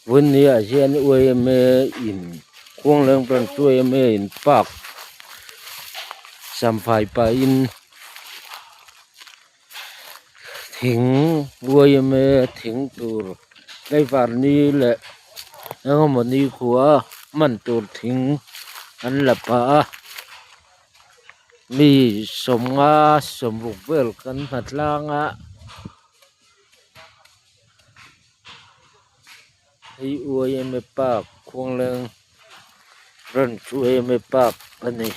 Vunniah hian yma in Khuangleng branch yma in park samfai pahin thing yma thing tur tlaivar ni leh eng emaw ni khua hman tur thing an la pah a mi sawmnga sawmruk vel kan hma tlang a. Hei yma park Khuangleng branch yma park a ni.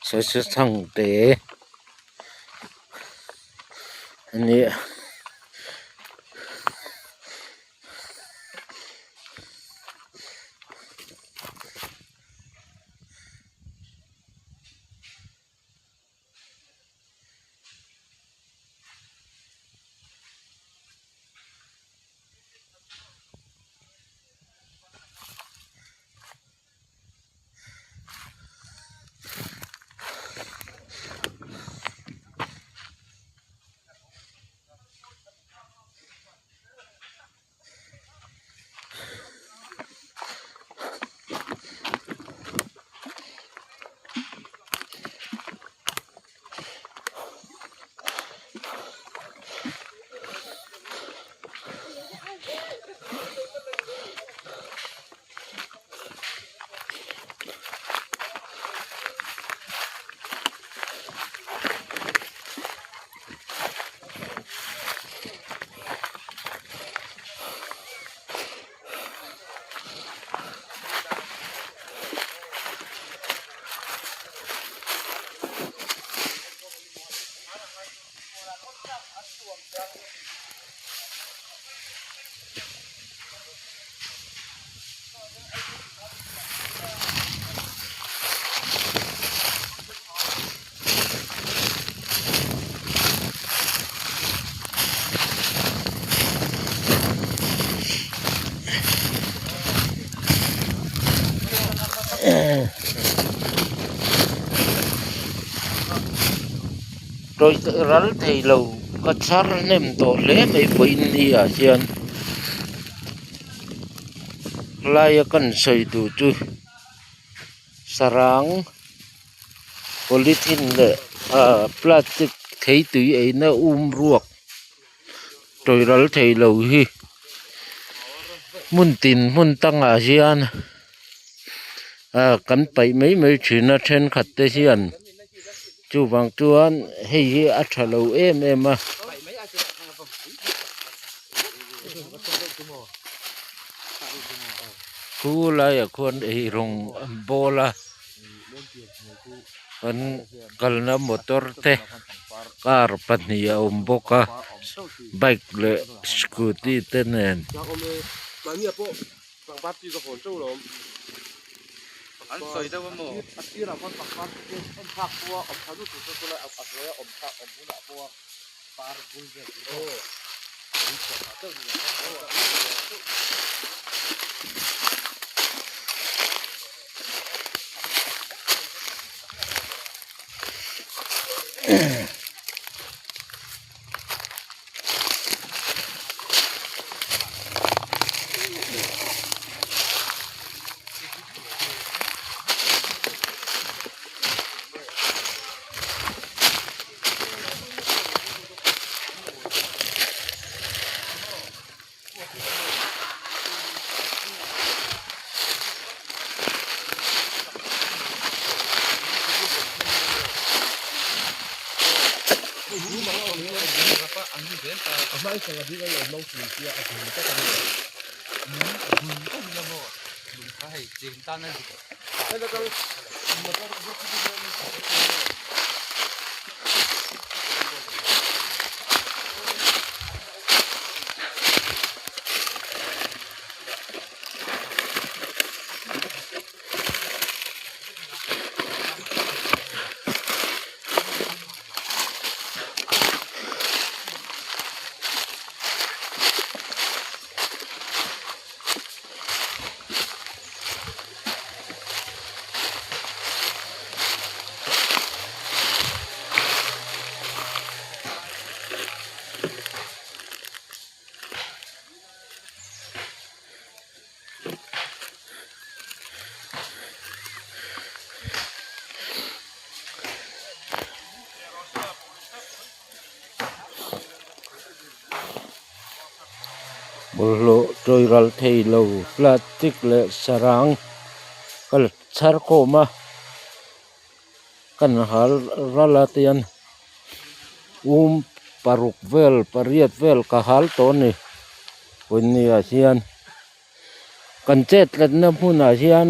Sawi chhangte a nia. Tawih ral thei lo ka chhar hnem tawh hle mai vawiin ni ah hian laia kan sawi duh chu sarang. Polythene leh ah plastic thei tui eina um ruak tawih ral thei lo hi hmun tin hmun tangah hian ah kan paih mai mai thin a thenkhat te hian chuvang chuan hei hi a tha lo em em a. Khu laiah khuan eirawng an bawl a. Kan kalna motor te car pahnih a awm bawk a bike leh scooty te nen. Bawlhhlawh tawih ral thei lo plastic leh sarang ka la chhar khawm a kan hal ral a tihian um paruk vel pariat vel ka hal tawh a ni pawlni ah hian kan chet tlatna hmunah hian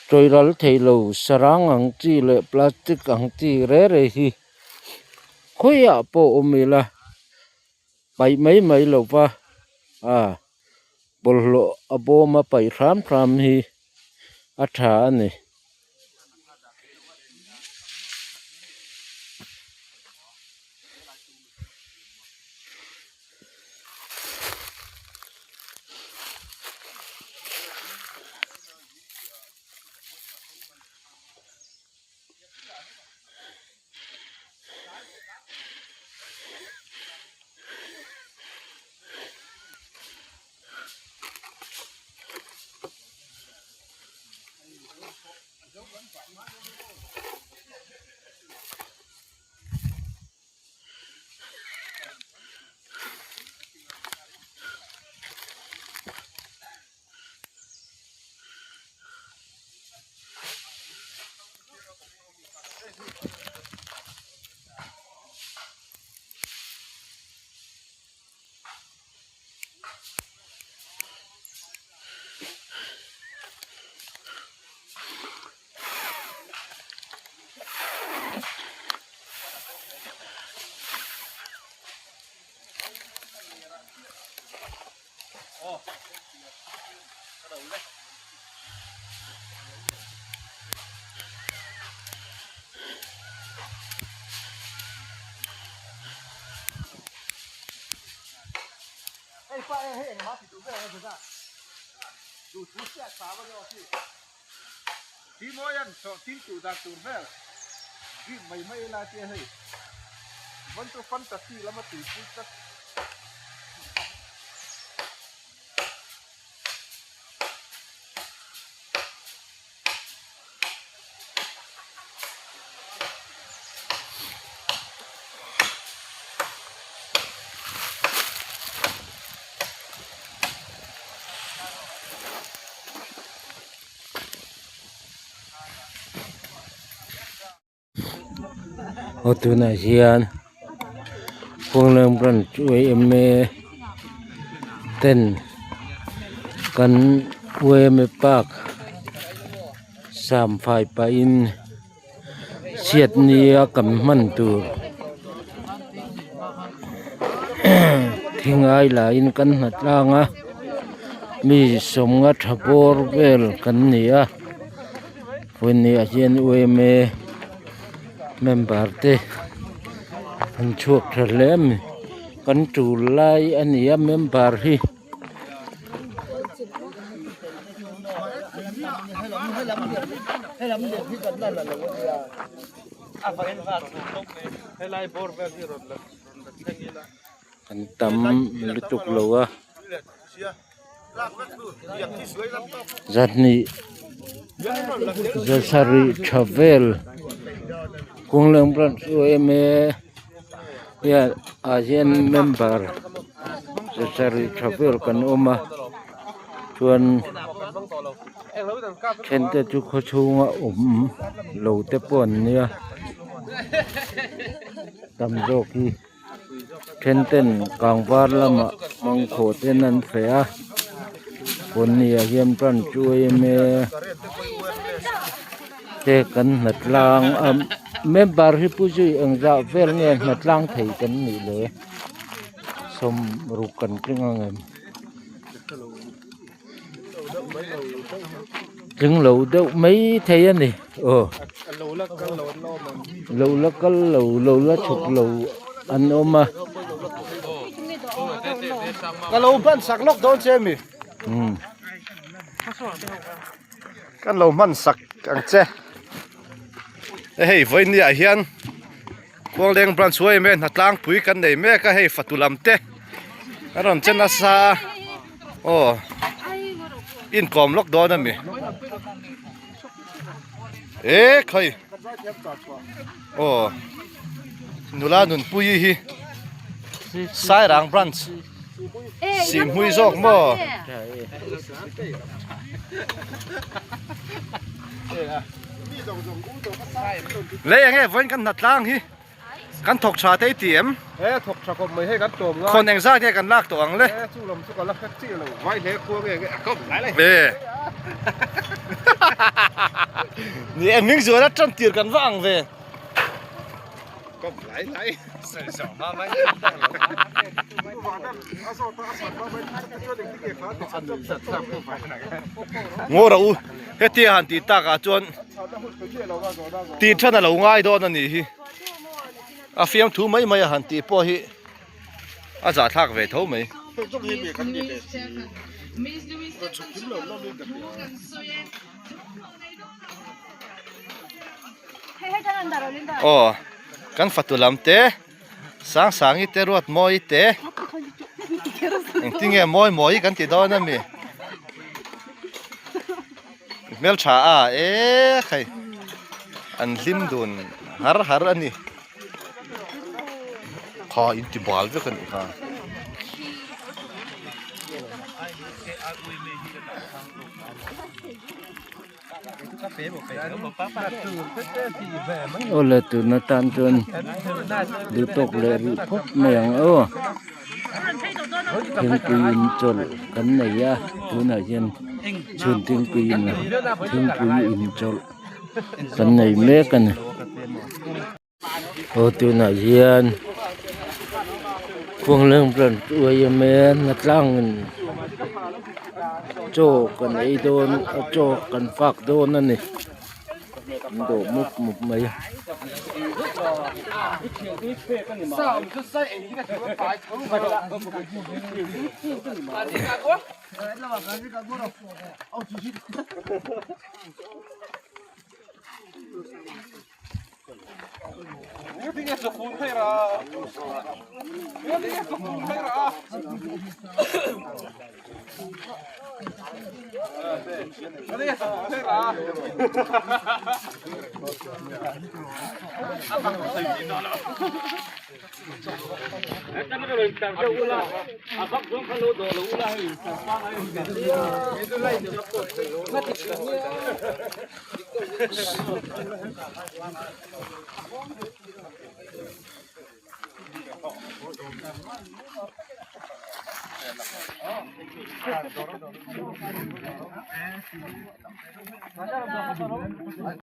tawih ral thei lo sarang ang chi leh plastic ang chi re re hi khawiah pawh awm ila. Paih mai mai lo va a bawlhhlawh a bawm a paih hram hram hi a tha a ni. Aw tunah hian Kawnglam branch yma ten kan yma park samfai pahin chhiatni a kan hman tur thingai lahin kan hna tlang a mi sawmnga tha bawr vel kan ni a. Vawinia hian yma member te an chhuak tha hle a ni kan tul lai a ni a member hi. Kan tam lutuk lo a. Zahnih zasarih tha vel Kawnglang branch yma hian ah hian member zasarih tha vel kan awm a chuan then te chu khaw chhunga awm lo te pawh an nia tam zawk hi. Then ten kangvar lamah mangkhawh ten an feh a pawni ah hian branch yma te kan hna tlang a member hi pu zui engzah vel nge hna tlang thei kan nih le sawmruk kan tling ang em. Tling lo deuh mai thei a ni aw lo la kal lo lo la chhuk lo an awm a. Ka lo hman sak lawk dawn che mi. Kan lo hman sak ang che. Hei vawiin ah hian Kawleng branch huai mai hnatlangpui kan nei mek a hei fatu lam te a rawn che nasa a aw inkawm lawk dawn a mi e khawi aw nula nunpui hi Sairang branch. Sihhmui zawk maw? Lei enge vawiin kan hnatlang hi kan thawk tha te i ti em? He thawk tha khawp mai hei kan tlawm ngai. Khawn engzat nge kan lak tawh ang le? He chu lam chu ka la hre chiah lo vai hle khua nge nge a kawm lai lai. E. Ni e ming zual a tan tir kan va ang ve. Kawm lai lai. Ngaw rawh u hetia han tih takah chuan tih than a lo ngai dawn a nih hi a fiamthu mai mai a han tih pawh hi a zahthlak ve tho mai. Aw kan fatu lam te Sangsangi te Ruatmawi te engtin nge mawi mawi kan ti dawn ami hmeltha a e khai an hlim dun har har a ni kha in ti bal vek a nih kha. Awle tun atan chuan duh tawk leh rih phawt mai ang aw thingpui in chawlh kan nei a tunah hian chhun thingpui in thingpui in chawlh kan nei mek a ni. Aw tunah hian khuangleng branch yma hnatlangin chaw kan ei dawn a chaw kan fak dawn a ni an dawh mup mup mai a.